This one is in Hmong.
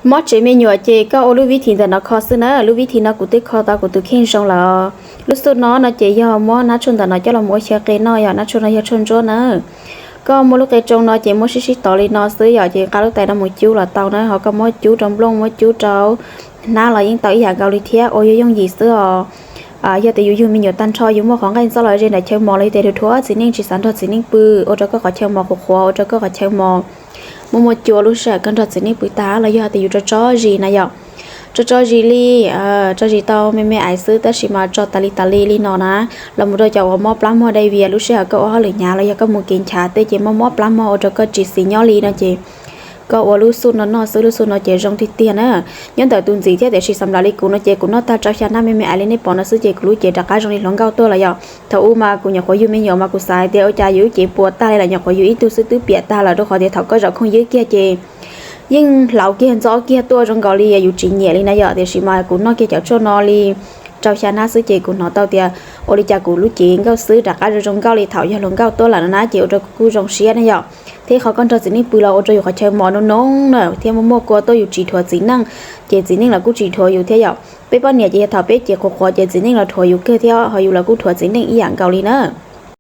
Mob tsev me nyuam ces koj ua lub vib thim ntawm no kho xwb na. Lub vib thim no kuv twb kho tau kuv tus kheej zoo lawm. Lub xuj no no ces yog muab nab tshuaj ntawm no coj los mus ua xyaw qe noj yom. Nab tshuaj no yog tshuaj ntsuab na. Koj muab lub qe tsoo no ces muab sib sib tov li no xwb yom, ces qab lub tais no mus cub los tau na. Ho koj muab cub rau nplooj, muab cub rau hnab los yeej tau ib yam nkaus li thiab, ua yooj yooj yim xwb os. Yog tias yus yug me nyuam tag nrho, yus muaj qhov nqaij ntxob los ze nram chaw mos los yog tias dhuav txiv neej tsis xav nrog txiv neej pw, ua rau koj qhov chaw mos qhuav qhuav, ua rau koj qhov chaw mos muaj muaj cua lub sij hawm koj nrog txiv neej pw tag, los yog hais tias yus tso tso zis na yom, tso tso zis li, tso zis tau me me ais xwb tab sis mas tso tas li tas li li no na, los mus rau cov uas mob plab muag dai vias lub sij hawm koj ua hauj lwm hnyav los yog koj mus kev nchav tej ces mob mob plab muag ua rau koj tsis xis nyob li no ces koj ua lub xuj no noj xwb. Lub xuj no ces zoo tiag tiag na. Nyob ntawm tus ntxim thiab, tiam sis xam lam li kuv no ces kuv noj tag rau xya hnab me me ais li nej pom no xwb ces kuv lub cev rov qab zoo li hluas nkauj tuaj lawm yom. Thaum ub mas kuv nyuam qhuav yug me nyuam mas kuv xav hais tias ua cas yus lub cev puas tag li lawm, nyuam qhuav yug ib tug xwb twb piam tag lawm, rau qhov tias thaum koj zaum khoom ywb kiag ces yeej hlauv kiag ntxob kiag tuaj zoo nkaus li yus tsis nyiam li na yom. Tiam sis mas kuv noj kiag cov tshuaj no li rau xya hnab xwb ces kuv hnov tau tias ua li cas kuv lub cev nkauj xwb rov qab zoo zoo nkauj li thaum yog hluas nkauj tuaj lawm no na, ces ua rau kuv kuj zoo siab na yom. Thiab qhov koj nrog txiv neej pw los ua rau yus qhov chaw mos noo noo na thiab muaj muaj kua tuaj, yus tsis dhuav txiv neej ces txiv neej los kuj tsis dhuav yus thiab yom. Peb poj niam ces yog thaum peb cev qhuav qhuav ces txiv neej los dhuav yus kawg thiab ho yus los kuj dhuav txiv neej ib yam nkaus li na.